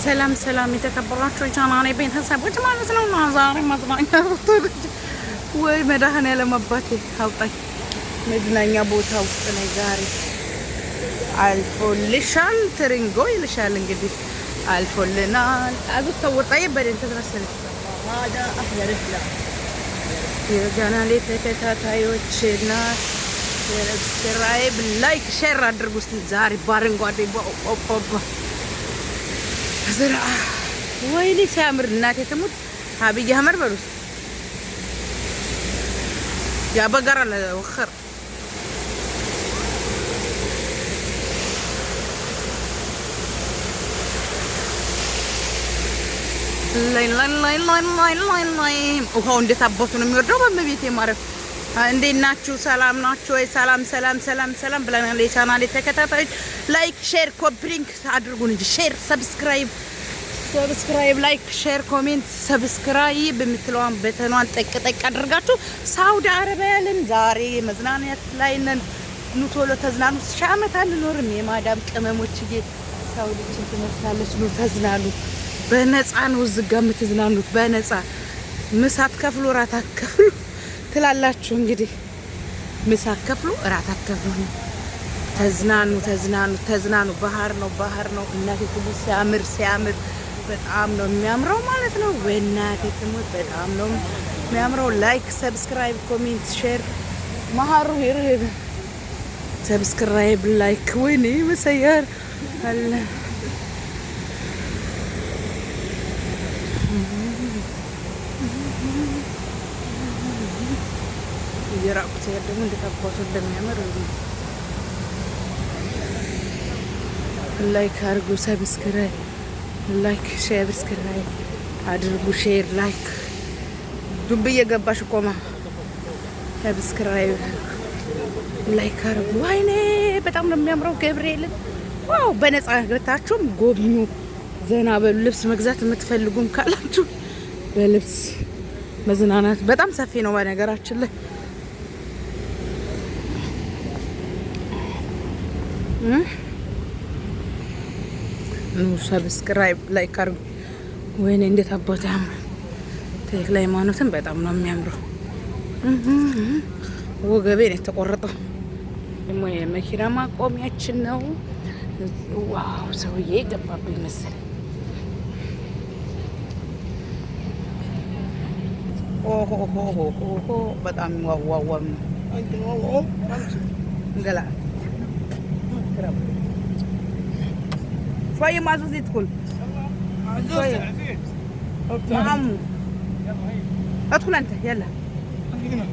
ሰላም ሰላም፣ የተከበራችሁ የቻናሌ ቤተሰቦች ማለት ነው። እና ዛሬ መዝናኛ ቦታ ወይ መድኃኒዓለም አባቴ አውጣኝ። መዝናኛ ቦታ ውስጥ ነኝ ዛሬ። አልፎልሻል ትርንጎ ይልሻል እንግዲህ አልፎልናል። አዙ ሰውር ጠይብ በደንብ ተመሰለ። የቻናሌ ተከታታዮች እና subscribe፣ like፣ share አድርጉ። ዛሬ በአረንጓዴ ዝራ ወይኔ ሲያምር እናቴ ትሙት አብይ አህመድ በሉት ያ በጋራ ለወኸር ውሃው እንዴት አባቱ ነው የሚወርደው? በእመቤቴ ማረፍ። እንዴት ናችሁ? ሰላም ናችሁ ወይ? ሰላም ሰላም ሰላም ሰላም ብለናል። የቻናሌ ተከታታዮች like፣ share፣ copy link አድርጉን እንጂ share፣ subscribe subscribe like share comment subscribe የምትለዋን button ኗን ጠቅ ጠቅ አድርጋችሁ ሳውዲ አረቢያ ያለን ዛሬ መዝናናት ላይ ነን። ኑ ቶሎ ተዝናኑ። ሺህ ዓመት አንኖርም። የማዳም ቅመሞችዬ ሳውዲችን ትመስላለች። ኑ ተዝናኑ። በነፃ ነው እዚህ ጋ የምትዝናኑት። በነፃ ምሳ አትከፍሉ፣ እራት አትከፍሉ ትላላችሁ። እንግዲህ ምሳ አትከፍሉ፣ እራት አትከፍሉ። ተዝናኑ፣ ተዝናኑ፣ ተዝናኑ። ባህር ነው፣ ባህር ነው። እናቴ ትሙት ሲያምር ሲያምር በጣም ነው የሚያምረው ማለት ነው። በእናቴ ትሙት በጣም ነው የሚያምረው። Like፣ subscribe፣ comment፣ share ማሃሩ ይርህ subscribe፣ like። ወይኔ መሰየር አለ እየራቁት ደግሞ እንዴት አባቱ እንደሚያምር። Like አድርጉ፣ subscribe፣ like፣ subscribe አድርጉ፣ share፣ like። ዱብ እየገባሽ ቆማ subscribe፣ like አድርጉ። ወይኔ በጣም ነው የሚያምረው። ገብርኤልን wow! በነፃ ገብታችሁም ጎብኙ፣ ዘና በሉ። ልብስ መግዛት የምትፈልጉም ካላችሁ በልብስ መዝናናት በጣም ሰፊ ነው በነገራችን ላይ። ኑ subscribe፣ like አድርጉ። ወይኔ እንዴት አባቱ ያምራል! ተክለ ሃይማኖትን በጣም ነው የሚያምረው። ወገቤ ነው የተቆረጠው። ደግሞ የመኪና ማቆሚያችን ነው። Wow፣ ሰውዬ ገባብኝ መሰለኝ። ኦሆ፣ በጣም ዋዋዋም ነው ገላ شوية معزوز يدخل. عزوز عزيز. نعم، ادخل انت، يلا. هنا.